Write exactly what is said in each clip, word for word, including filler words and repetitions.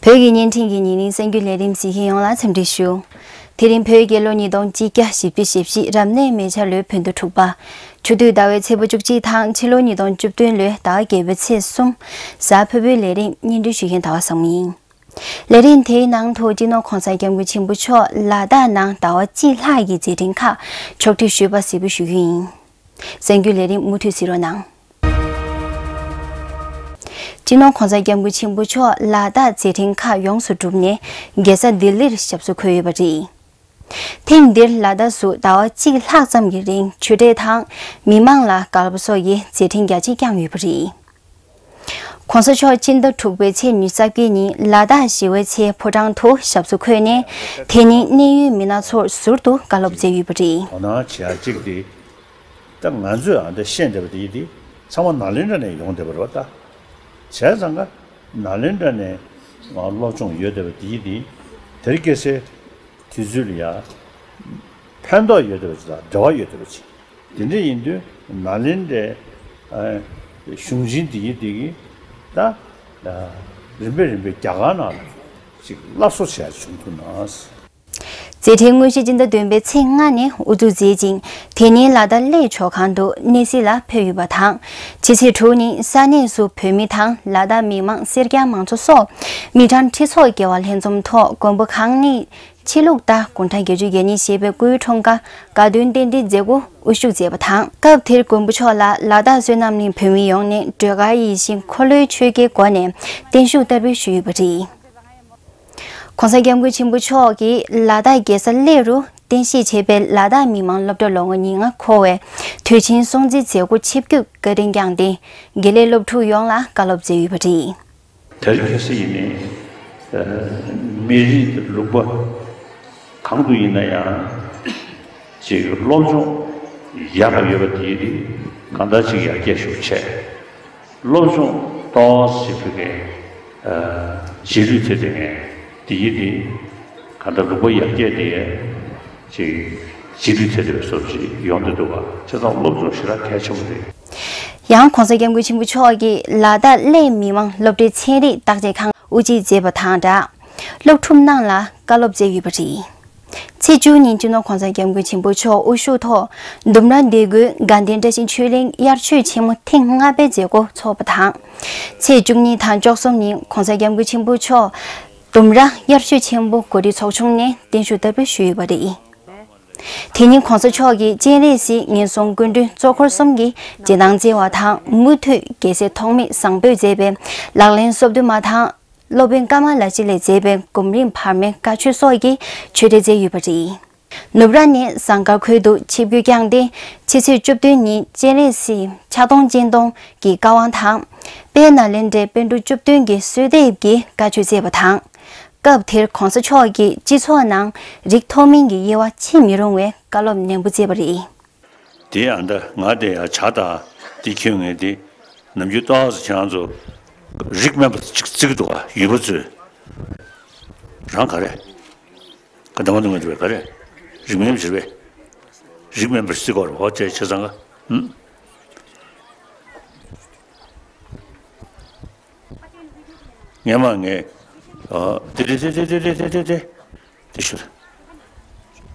བོད་ཀྱི་བརྙན་འཕྲིན་གྱི་ཉིན་རེའི་གསར་འགྱུར་ལས་རིམ་གཟིགས་མཁན་ཡོངས་ལ་འཚམས་འདྲི་ཞུ། དེ་རིང་བོད་རྒྱལ་ལོ་ཉིས་སྟོང་གཅིག་བརྒྱ་བཞི་བཅུ་ཞེ་བཞི་རབ་གནས་མེ་བྱ་ལོའི་བོད་ཟླ་དྲུག་པ། ཆུ་སྟོད་ཟླ་བའི་ཚེས་པ་བཅུ་གཅིག་དང་ཕྱི་ལོ་ཉིས་སྟོང་བཅུ་བདུན་ལོའི་ཟླ་བ་བརྒྱད་པའི་ཚེས་གསུམ། གཟའ་ཕུར་བུའི་ལས་རིམ་སྙན་སྒྲོན་ཞུ་མཁན་ཟླ་བ་བཟང་མོ་ཡིན། ལས་རིམ་དེའི་ནང་དུ་སྤྱི་ནོར་༸གོང་ས་༸སྐྱབས་མགོན་ཆེན་པོ་མཆོག་ལ་དྭགས་ནང་ཟླ་བ་གཅིག་ལྷག་གི་མཛད་འཕྲིན་ཁག་ཕྱོགས་སྒྲིག་ཞུས་པ་གཟིགས་འབུལ་ཞུ་རྒྱུ་ཡིན། གསར་འགྱུར་ལས་རིམ་མུ་མཐུད་གཟིགས་རོགས་གནང་། སྤྱི་ནོར་༸གོང་ས་༸སྐྱབས་མགོན་ཆེན་པོ་མཆོག་ལ་དྭགས་མཛད་འཕྲིན་ཁག་ཡོངས་སུ་གྲུབ་ནས་རྒྱལ་ས་ལྡི་ལིར་ཞབས་སོར་འཁོད་ཡོད་པ་རེད། ཐེངས་འདིར་ལ་དྭགས་སུ་ཟླ་བ་གཅིག་ལྷག་ཙམ་གྱི་རིང་ཆོས་འབྲེལ་དང་མི་མང་ལ་བཀའ་སློབ་སོགས་ཀྱི་མཛད་འཕྲིན་རྒྱ་ཆེ་བསྐྱངས་ཡོད་པ་རེད། ༸གོང་ས་མཆོག་སྤྱི་ཟླ་དྲུག་པའི་ཚེས་ཉི་ཤུ་རྩ་བརྒྱད་ཉིན་ལ་དྭགས་ཞི་བའི་ཚལ་ཕོ་བྲང་དུ་ཞབས་སོར་འཁོད་ནས་དེ་ཉིན་གནད་ཡོད་མི་སྣ་ཚོར་ཟུར་དུ་བཀའ་སློབ་སྩལ་ཡོད་པ་རེད། དོ་སྣང་བྱེད་ཡ་གཅིག་དེ། ད་ང་ཚོས་ཨ་འདྲ་ཤེས་བསྡད་པ་དེ་ཡིན་དེ་ཚང་མ་ནཱ་ལེནྡྲ་ནས་ཡོང་བསྡད་པ་རེད་བ་ད། བྱས་ཙང་ཀ་ནཱ་ལེནྡྲ་ནས་ང་སློབ་སྦྱོང་ཡོད་བསྡད་པ་དེ་ཡིན་དེ། དེར་སྐྱེས་སའི་དུས་ཚོད་ལ་ཡ་ཕན་ཐོགས་ཡོད་བསྡད་པ་ཅིག་དང་འབྲེལ་བ་ཡོད་བསྡད་པ་ཅིག་དེ་འདྲ་ཡིན་དུས་ནཱ་ལེནྡྲའི་ཨ་གཞུང་ཆེན་དེ་ཡིན་དེ་གིས་ད་རིམ་པས་རིམ་པས་རྒྱ་གར་ནང་ལ་ཅིག་སླར་གསོ་བྱས་བྱུང་ཐུབ་ན། མཛད་འཕྲིན་དངོས་གཞི་སྤྱི་ཟླ་བདུན་པའི་ཚེས་ལྔ་ནས་དབུ་འཛུགས་མཛད་ཅིང་དེ་ཉིན་ལ་དྭགས་གླེ་ཇོ་ཁང་དུ་གནས་གཟིགས་ལ་ཕེབས་ཡོད་པ་དང་། ཕྱི་ཚེས་དྲུག་ཉིན་ས་གནས་སུ་བོད་མི་དང་ལ་དྭགས་མི་མང་སེར་སྐྱ་མང་ཚོགས་སོགས་མི་གྲངས་ཁྲི་ཚོ་བརྒལ་བ་ལྷན་འཛོམས་ཐོག་མགོན་པོ་གང་ཉིད་ཆོས་ལུགས་ལྟར་དགུང་གྲངས་བརྒྱད་ཅུ་གྱ་གཉིས་བཞེས་པའི་སྐུའི་འཁྲུངས་སྐར་དགའ་སྟོན་རྟེན་འབྲེལ་མཛད་སྒོ་དབུ་བཞུགས་མཛད་པ་དང་། སྐབས་དེར་མགོན་པོ་མཆོག་ལ་ལ་དྭགས་བསོད་ནམས་གླིང་བོད་མི་ཡོངས་ནས་སྒྲོལ་དཀར་ཡིད་བཞིན་འཁོར་ལོའི་ཆོས་ཀྱི་སྒོ་ནས་བརྟན་བཞུགས་བསྟར་འབུལ་ཞུས་ཡོད་པ་རེད། ༸གོང་ས་༸སྐྱབས་མགོན་ཆེན་པོ་མཆོག་གིས་ལ་དྭགས་རྒྱལ་ས་གླེ་རུ་རྟེན་གཞི་བྱས་པའི་ལ་དྭགས་མི་དམངས་སློབ་གྲྭ་ལོ་ངོ་ཉེར་ལྔ་འཁོར་བའི་དུས་ཆེན་སྲུང་བརྩི་མཛད་སྒོ་ཆིབས་བསྒྱུར་བཀའ་དྲིན་བསྐྱངས་ཏེ་དགེ་ལས་སློབ་ཕྲུག་ཡོངས་ལ་བཀའ་སློབ་སྩལ་ཡོད་པ་རེད། དེར་ཁ་སང་ཡིན་ནའི་མི་རིགས་ལུང་པ་གང་དུ་ཡིན་ན་ཡང་ཅིག་སློབ་སྦྱོང་ཡག་པ་ཡོད་པ་དེ་གང་ལྟར་ཅིག་ཡར་རྒྱས་ཤུགས་ཆེ། སློབ་སྦྱོང་ཏོག་ཙམ་ཕ་གི་རྗེས་ལུས་ཐེབས་དེ་ངས་དེ་ཡིན་དེ་ག་འདྲ་ལུག་པ་ཡར་རྒྱས་དེ་ཅིག་རྗེས་ལུས་ཐེབས་དེ་བཟོ་ཅིག་ཡོང་དུ་འདུག་བ། བྱས་ཙང་སློབ་སྦྱོང་ཞེ་དྲག་གལ་ཆེན་པོ་རེད། ཡང་༸གོང་ས་༸སྐྱབས་མགོན་ཆེན་པོ་མཆོག་གིས་ལ་དྭགས་གླེ་མི་དམངས་སློབ་གྲྭའི་ཚན་རིག་བརྟག་དཔྱད་ཁང་དབུ་འབྱེད་མཛད་པ་དང་སྦྲགས། སློབ་ཕྲུག་རྣམས་ལ་བཀའ་སློབ་སྩལ་ཡོད་པ་རེད། ཚེས་བཅུ་ཉིན་སྤྱི་ནོར་༸གོང་ས་༸སྐྱབས་མགོན་ཆེན་པོ་མཆོག་དབུ་བཞུགས་ཐོག་ལྡུམ་ར་སྡེ་དགུའི་དགའ་ལྡན་བཀྲ་ཤིས་ཆོས་གླིང་དབྱར་ཆོས་ཆེན་མོ་ཐེངས་ལྔ་པའི་མཛད་སྒོ་འཚོགས་པ་དང་། ཚེས་བཅུ་གཉིས་དང་བཅུ་གསུམ་ཉིན་༸གོང་ས་༸སྐྱབས་མགོན་ཆེན་པོ་མཆོག་ལྡུམ་ར་དབྱར་ཆོས་ཆེན་པོ་གོ་སྒྲིག་ཚོགས་ཆུང་ནས་བརྟན་བཞུགས་བསྟར་འབུལ་ཞུས་ཡོད་པ་རེད། དེ་ཉིན་༸གོང་ས་མཆོག་གིས་སྤྱན་རས་གཟིགས་ངན་སོང་སྐུ་མགྲོན་གཙོ་འཁོར་གསུམ་གྱི་རྗེས་གནང་བསྩལ་བ་དང་མུ་མཐུད་རྒྱལ་སྲས་ཐོགས་མེད་བཟང་པོས་མཛད་པའི་ལག་ལེན་སོ་བདུན་མ་དང་། སློབ་དཔོན་ཀ་མ་ལ་ཤཱི་ལས་མཛད་པའི་སྒོམ་རིམ་བར་མའི་བཀའ་ཆོས་སོགས་ཀྱི་ཆོས་འབྲེལ་མཛད་ཡོད་པ་རེད། ནུབ་ར་ནས་ཟངས་དཀར་ཁུལ་དུ་ཆིབས་བསྒྱུར་བསྐྱངས་ཏེ་ཕྱི་ཚེས་བཅུ་བདུན་ཉིན་སྤྱན་རས་གཟིགས་ཕྱག་སྟོང་སྤྱན་སྟོང་གི་བཀའ་དབང་དང་། དཔལ་ནཱ་ལེནྡྲའི་པཎ་གྲུབ་བཅུ་བདུན་གྱི་གསོལ་འདེབས་ཀྱི་བཀའ་ཆོས་སྩལ་བ་དང་། སྐབས་དེར་༸གོང་ས་མཆོག་གིས་སྤྱི་ཚོགས་ནང་རིགས་མཐོ་དམན་གྱི་དབྱེ་བ་ཕྱེ་མི་རུང་བའི་བཀའ་སློབ་ནན་པོ་སྩལ་བ་རེད། དེ་ཡང་ད་ང་དེ་ཡང་ཇ་དང་དེ་ཁྱོད་ངས་དེ་ནམ་རྒྱུན་ཏོག་ཙམ་ཁྱེད་རང་ཚོ་རིགས་དམན་པ་ཅིག་བརྩི་གི་འདུག་ག་ཡུལ་པ་ཚོས་རང་ག་རེ་ག་འདམ་མ་འདུག་ངས་འདུག་ག་རེ་རིགས་དམན་པ་ཟེར་བས་རིགས་དམན་པར་བརྩི་དགོས་རེད་ཧོ་ཅེས་བྱས་ཙང་ག་ཧུམ། ངས་མ་ངས། ཨ། དེ་དེ་དེ་དེ་ཆོས།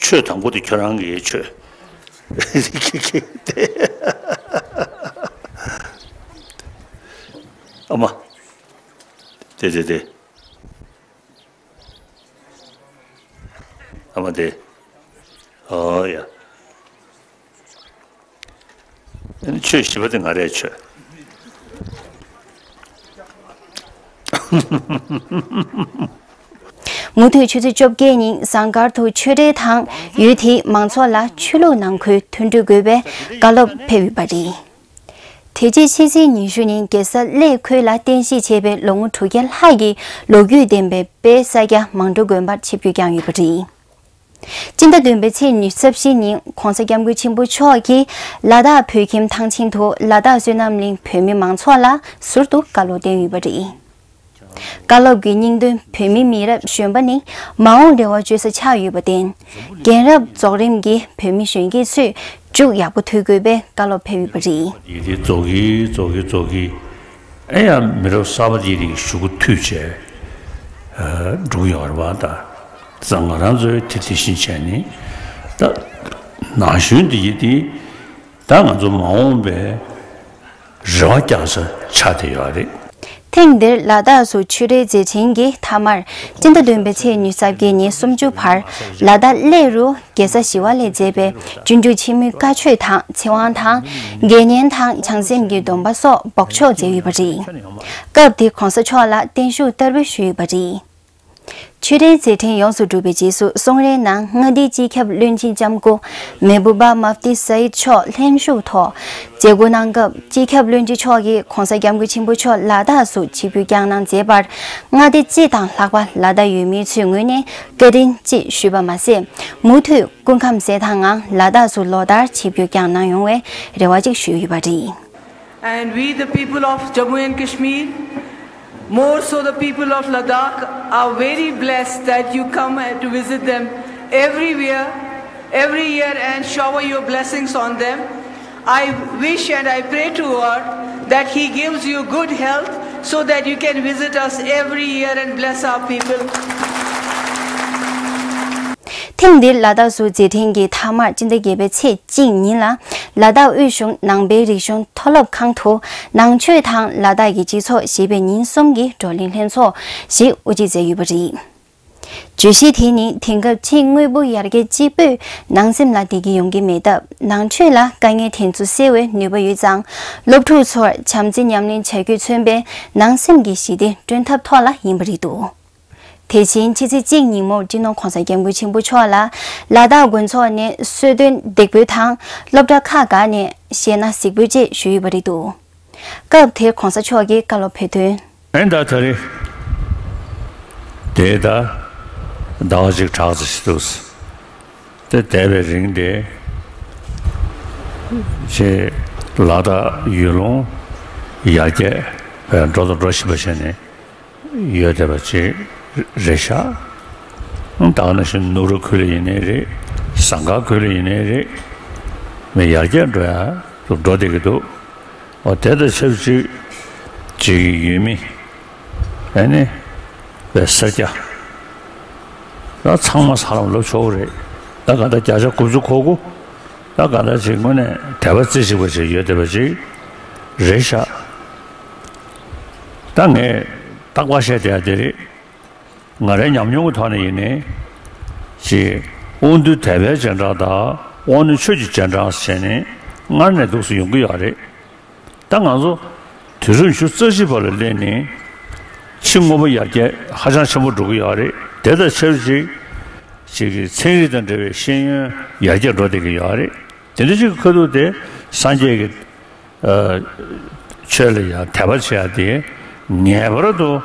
ཆོས་དང་པོ་དེ་ཁྱོད་རང་གི་ཆོས། ཨ་མ། དེ་དེ་དེ། ཨ་མ་དེ། ཨོ་ཡ། ཆོས་ཞི་བ་དེ་ང་རའི་ཆོས། མུ་མཐུད་ཆུ་ཚོད་བཅོ་བརྒྱད་ཉིན་ཟངས་དཀར་དུ་ཆོས་འབྲེལ་དང་ཡུལ་དེའི་མང་ཚོགས་ལ་ཆོས་ལུགས་ནང་ཁུལ་མཐུན་སྒྲིལ་དགོས་པའི་བཀའ་སློབ་ཕེབས་ཡོད་པ་རེད། དེ་རྗེས་ཕྱི་ཚེས་ཉི་ཤུ་ཉིན་རྒྱལ་ས་གླེ་ཁུལ་ལ་རྟེན་གཞི་བྱས་པའི་ལོ་ངོ་དྲུག་བརྒྱ་ལྷག་གི་ལོ་རྒྱུས་ལྡན་པའི་དཔལ་ས་སྐྱ་མང་འགྲོ་དགོན་པར་ཆིབས་བསྒྱུར་བསྐྱངས་ཡོད་པ་རེད། སྤྱི་ཟླ་བདུན་པའི་ཚེས་ཉི་ཤུ་རྩ་བཞི་ཉིན་༸གོང་ས་༸སྐྱབས་མགོན་ཆེན་པོ་མཆོག་གིས་ལ་དྭགས་བོད་ཁྱིམ་ཐང་ཆེན་དུ་ལ་དྭགས་བསོད་ནམས་གླིང་བོད་མི་མང་ཚོགས་ལ་ཟུར་དུ་བཀའ་སློབ་བསྟན་ཡོད་པ་རེད། བཀའ་སློབ་ཀྱི་སྙིང་དོན་བོད་མི་མི་རབས་གཞོན་པ་ནི་མ་འོངས་རེ་བ་བཅོལ་ས་ཆགས་ཡོད་པར་བརྟེན། རྒན་རབས་རྫོགས་རིམ་གྱི་བོད་མི་གཞོན་སྐྱེས་ཚོས་མཇུག་ཡག་པོ་མཐུད་དགོས་པའི་བཀའ་སློབ་ཕེབས་ཡོད་པ་རེད། ཡིད་དེ་རྫོགས་ཀྱི་རྫོགས་ཀྱི་རྫོགས་ཀྱི། ཨེ་ཡང་མི་རབས་གསར་པ་དེ་རིགས་གཞུག་གུ་མཐུད་བྱས། འགྲོ་གི་ཡོད་རེད་པ། ད་ད་ང་རང་ཚོས་དེ་དེ་བཞིན་བྱས་ནས། ད་ན་གཞོན་འདི་ཡིན་དེ་ད་ང་ཚོ་མ་འོངས་པའི་རེ་བ་རྒྱག་ས་ཆགས་བསྡད་ཡོད་རེད། ཐེངས་འདིར་ལ་དྭགས་སུ་ཆོས་རའི་མཛད་འཕྲིན་གྱི་མཐའ་མར་སྤྱི་ཟླ་བདུན་པའི་ཚེས་ཉི་ཤུ་རྩ་བརྒྱད་ནས་སུམ་ཅུ་བར་ལ་དྭགས་གླེ་རུ་རྒྱལ་ས་ཞི་བ་ལྷས་མཛད་པའི་སྤྱོད་འཇུག་ཆེན་མོའི་བཀའ་ཆོས་དང་ཚེ་དབང་དང་དགེ་བསྙེན་དང་བྱང་སེམས་ཀྱི་སྡོམ་པ་སོགས་འབོགས་ཆོག་མཛད་ཡོད་པ་རེད། སྐབས་དེར་གོང་ས་མཆོག་ལ་བརྟན་བཞུགས་བསྟར་འབུལ་ཞུས་ཡོད་པ་རེད། ཆོས་རའི་མཛད་འཕྲིན་ཡོངས་སུ་གྲུབ་པའི་རྗེས་སུ་གསུང་རའི་ནང་མངའ་སྡེའི་སྤྱི་ཁྱབ་བློན་ཆེན་ལྕམ་སྐུ་མེ་བུ་པ་མབ་ཏི་སཱ་ཡིད་མཆོག་ལྷན་ཞུགས་ཐོག་མཛད་སྒོ་གནང་སྐབས། སྤྱི་ཁྱབ་བློན་ཆེན་མཆོག་གིས་གོང་ས་སྐྱབས་མགོན་ཆེན་པོ་མཆོག་ལ་དྭགས་སུ་ཆིབས་བསྒྱུར་བསྐྱངས་གནང་མཛད་པར་མངའ་སྡེ་སྤྱི་དང་ལྷག་པར་ལ་དྭགས་ཡུལ་མི་ཚོའི་ངོས་ནས་བཀའ་དྲིན་ཅེས་ཞུས་པ་མ་ཟད། མུ་མཐུད་སྐུ་ཁམས་གསལ་ཐང་ངང་ལ་དྭགས་སུ་ལོ་ལྟར་ཆིབས་བསྒྱུར་བསྐྱངས་གནང་ཡོང་བའི་རེ་བ་ཅིག་ཞུས་ཡོད་པ་རེད། And we, the people of Jammu and Kashmir, more so the people of Ladakh, are very blessed that you come and to visit them everywhere, every year and shower your blessings on them. I wish and I pray to God that He gives you good health so that you can visit us every year and bless our people. ཐེངས་འདིར་ལ་དྭགས་སུ་མཛད་འཕྲིན་གྱི་མཐའ་མར་སྤྱི་ཟླ་བརྒྱད་པའི་ཚེས་གཅིག་ཉིན་ལ་ལ་དྭགས་དབུས་གཞུང་ནང་པའི་རིག་གཞུང་མཐོ་སློབ་ཁང་དུ་ནང་ཆོས་དང་ལ་དྭགས་ཀྱི་སྤྱི་ཚོགས་ཞེས་པའི་ཉིན་གསུམ་གྱི་བགྲོ་གླེང་ལྷན་ཚོགས་ཤིག་དབུ་འབྱེད་མཛད་ཡོད་པ་རེད། བརྗོད་གཞི་དེ་ནི་དེང་སྐབས་ཕྱི་དངོས་པོ་ཡར་རྒྱས་གཅིག་པུས་ནང་སེམས་ལ་བདེ་སྐྱིད་ཡོང་གི་མེད་སྟབས། ནང་ཆོས་ལ་དཀའ་ངལ་དེ་ཚོ་སེལ་བའི་ནུས་པ་ཡོད་ཙང་། སློབ་ཕྲུག་ཚོར་བྱམས་བརྩེ་ཉམས་ལེན་བྱ་རྒྱུས་མཚོན་པའི་ནང་སེམས་ཀྱི་ཞི་བདེ་བསྐྲུན་ཐབས་ཐོག་ལ་ཡིན་པ་རེད་འདུག་དེ་བཞིན་ཕྱི་ཚེས་གཅིག་ཉིན་མོར་སྤྱི་ནོར་༧གོང་ས་༧སྐྱབས་མགོན་ཆེན་པོ་མཆོག་ལ་ལ་དྭགས་དགོན་ཚོགས་ནས་གསོལ་སྟོན་འདེགས་འབུལ་དང་སློབ་གྲྭ་ཁག་འགའ་ནས་གཞས་སྣ་གཟིགས་འབུལ་བཅས་ཞུས་ཡོད་པ་རེད་འདུག་སྐབས་དེར་༧གོང་ས་མཆོག་གིས་བཀའ་སློབ་ཕེབས་དོན། ཨེ་ད་ད་རེས་དེ་ད་ཟླ་བ་གཅིག་གྲགས་ཙམ་ཞིག་འདུག་དེ་འདས་པའི་རིང་དེ་ཅེས་ལ་དྭགས་ཡུལ་ལུང་ཡར་རྒྱས་འགྲོ་དང་འགྲོ་བཞིན་པ་བྱས་ནས་ཡོད་བསྡད་པ་ཅིག་རེད་ཤག་ད་ག་ནང་བཞིན་ནུབ་ར་ཁུལ་ལ་ཡིན་ནའི་རེད། ཟངས་དཀར་ཁུལ་ལ་ཡིན་ནའི་རེད། མི་ཡར་རྒྱས་འགྲོ་ཡ་འགྲོ་བསྡད་ཀྱི་འདུག་འོ་དེ་དང་ཆབས་ཅིག་ཅིག་ཡུལ་མི་ཨ་ནི་བའི་སེར་སྐྱ་ད་ཚང་མ་ས་ལམ་ལོབས་ཆོག་གི་རེད། ད་ག་ད་བརྒྱ་ཆ་དགུ་བཅུ་གོ་དགུ་ད་ག་ད་ཅིག་དངོས་གནས་དད་པ་རྩེ་གཅིག་པ་ཅིག་ཡོད་བསྡད་པ་ཅིག་རེད་ཤག་ད་ངས་རྟག་པར་བཤད་བསྡད་ཡ་དེ་རེད། ང་རའི་ཉམས་མྱོང་གི་ཐོག་ནས་ཡིན་ནའི། ཅིག་དབང་འདུས་དད་པའི་རྗེས་འབྲང་དང་དབང་རྣོན་ཆོས་ཀྱི་རྗེས་འབྲང་ཟེར་ནས་སྔར་ནས་འདུག་སེ་ཡོང་གི་ཡོད་རེད། ད་ང་ཚོ་དུས་རབས་ཉི་ཤུ་རྩ་གཅིག་པ་ལ་སླེབས་ནས་ཕྱི་དངོས་པོ་ཡར་རྒྱས་ཧ་ཅང་ཆེན་པོ་འགྲོ་གི་ཡོད་རེད། དེ་དང་ཆབས་ཅིག་ཅིག་གི་ཚན་རིག་དང་འབྲེལ་བའི་ཤེས་ཡོན་ཡར་རྒྱས་འགྲོ་བསྡད་ཀྱི་ཡོད་རེད། དེ་འདྲ་ཅིག་གི་ཁ་ཐུག་དེ་སངས་རྒྱས་ཀྱི་ཨ། ཆོས་ལ་ཡང་དད་པ་བྱེད་ཡ་དེ་ངེས་པར་དུ་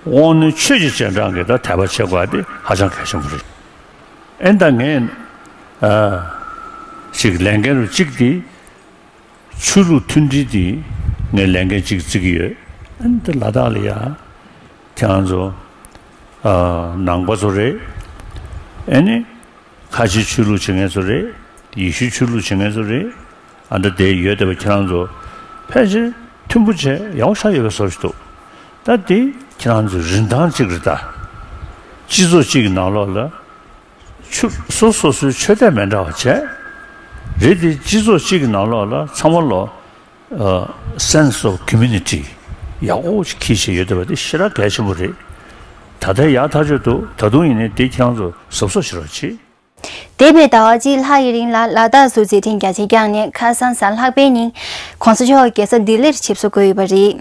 དབང་རྣོན་ཆོས་ཀྱི་རྗེས་འབྲང་གི་ད་དད་པ་བྱེད་དགོས་ཡ་དེ་ཧ་ཅང་གལ་ཆེན་པོ་རེད། ཨེ་ད་ངས་ཨ། ཞིག་ལས་འགན་རུ་གཅིག་དེ་ཆོས་ལུགས་མཐུན་སྒྲིལ་དེ་ངས་ལས་འགན་གཅིག་བརྩི་གི་ཡོད། ཨེ་ད་ལ་དྭགས་ལ་ཡ་ཁྱེད་རང་ཚོ་ཨ། ནང་པ་ཚོ་རེད། ཨེ་ནི། ཁ་ཆེ་ཆོས་ལུགས་བྱེད་མཁན་ཚོ་རེད། ཡེ་ཤུའི་ཆོས་ལུགས་བྱེད་མཁན་ཚོ་རེད། ཨ་འདྲ་དེ་ཡོད་བསྡད་པ་ཁྱེད་རང་ཚོ་ཕལ་ཆེར་མཐུན་པོ་བྱས་ཡག་པོ་ཆགས་ཡོད་པའི་བཟོ་ཞིག་འདུག་ད་དེ་ཁྱེད་རང་ཚོའི་རིན་ཐང་གཅིག་རེད་ད། སྤྱི་ཚོགས་གཅིག་གི་ནང་ལོགས་ལ་ཆོས་སོ་སོ་སོའི་ཆོས་དད་མི་འདྲ་བ་བྱས་རེད་དེ། སྤྱི་ཚོགས་གཅིག་གི་ནང་ལོགས་ལ་ཚང་མ་ལོ། ཨ། sense of community ཡག་པོ་ཞིག་འཁྱེར་བྱས་ཡོད་བསྡད་པ་དེ་ཞེ་དྲག་གལ་ཆེན་པོ་རེད། ད་ལྟ་ཡག་ཐག་ཆོད་འདུག་ད་དུང་ཡིན་ནའི་དེ་ཁྱེད་རང་ཚོ་གཟབ་གཟབ་བྱེད་རོགས་བྱེད། འདས་པའི་ཟླ་བ་གཅིག་ལྷག་གི་རིང་ལ་ལ་དྭགས་སུ་མཛད་འཕྲིན་རྒྱ་ཆེ་བསྐྱངས་ནས་ཁ་སང་གཟའ་ལྷག་པའི་ཉིན་༧གོང་ས་མཆོག་རྒྱལ་ས་ལྡི་ལིར་ཆིབས་བསྒྱུར་འགོད་ཡོད་པ་རེད།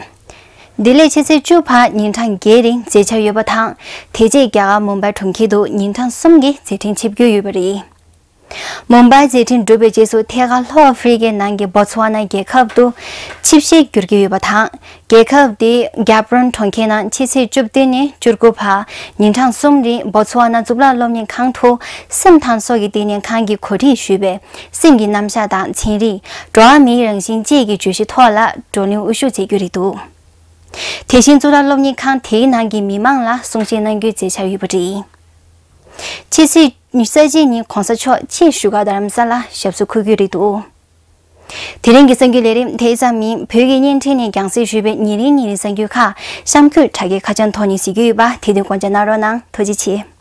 ལྡི་ལིར་ཕྱི་ཚེས་བཅུ་བར་ཉིན་གྲངས་བརྒྱད་རིང་མཛད་འཆར་ཡོད་པ་དང་། དེ་རྗེས་རྒྱ་གར་མུམ་བྷའི་གྲོང་ཁྱེར་དུ་ཉིན་གྲངས་གསུམ་གྱི་མཛད་འཕྲིན་ཆིབས་བསྒྱུར་ཡོད་པ་རེད། མུམ་བྷའི་མཛད་འཕྲིན་གྲུབ་པའི་རྗེས་སུ་ཐད་ཀར་ལྷོ་ཨ་ཧྥེ་རི་ཀའི་ནང་གི་བོ་ཚུ་ཝ་ན་རྒྱལ་ཁབ་ཏུ་ཆིབས་ཞལ་བསྒྱུར་གྱི་ཡོད་པ་དང་། རྒྱལ་ཁབ་དེའི་གྷབ་རོན་གྲོང་ཁྱེར་ནང་ཕྱི་ཚེས་བཅུ་བདུན་ནས་བཅུ་དགུ་བར་ཉིན་གྲངས་གསུམ་རིང་བོ་ཚུ་ཝ་ན་གཙུག་ལག་སློབ་གཉེར་ཁང་དུ་སེམས་དང་སྲོག་གི་བསྟི་གནས་ཁང་གིས་གོ་སྒྲིག་ཞུས་པའི་སེམས་ཀྱི་རྣམ་གཞག་དང་ཚན་རིག་འགྲོ་བ་མིའི་རང་བཞིན་བཅས་ཀྱི་བརྗོད་གཞི་ཐོག་ལ་བགྲོ་གླེང་དབུ་བཞུགས་མཛད་རྒྱུ་རེད་འདུག་དེ་བཞིན་གཙུག་ལག་སློབ་གཉེར་ཁང་དེའི་ནང་གི་མི་མང་ལ་གསུང་བཤད་གནང་རྒྱུའི་མཛད་འཆར་ཡོད་པ་རེད། ཕྱི་ཚེས་ཉི་ཤུ་རྩ་གཅིག་ཉིན་༧གོང་ས་མཆོག་ཕྱིར་བཞུགས་སྒར་རྡ་རམ་ས་ལར་ཞབས་སོར་འཁོད་རྒྱུ་རེད་འདུག་དེ་རིང་གི་གསར་འགྱུར་ལས་རིམ་དེ་ཙམ་མིན། བོད་ཀྱི་བརྙན་འཕྲིན་ནས་རྒྱང་སྲིང་ཞུས་པའི་ཉིན་རེའི་ཉིན་རེའི་གསར་འགྱུར་ཁག་གཤམ་འཁོད་དྲ་རྒྱའི་ཁ་བྱང་ཐོག་ནས་གཟིགས་རྒྱུ་ཡོད་པ་དེ་དུས་དགོངས་འཇགས་གནང་རོགས་གནང་། ཐུགས་རྗེ་ཆེ།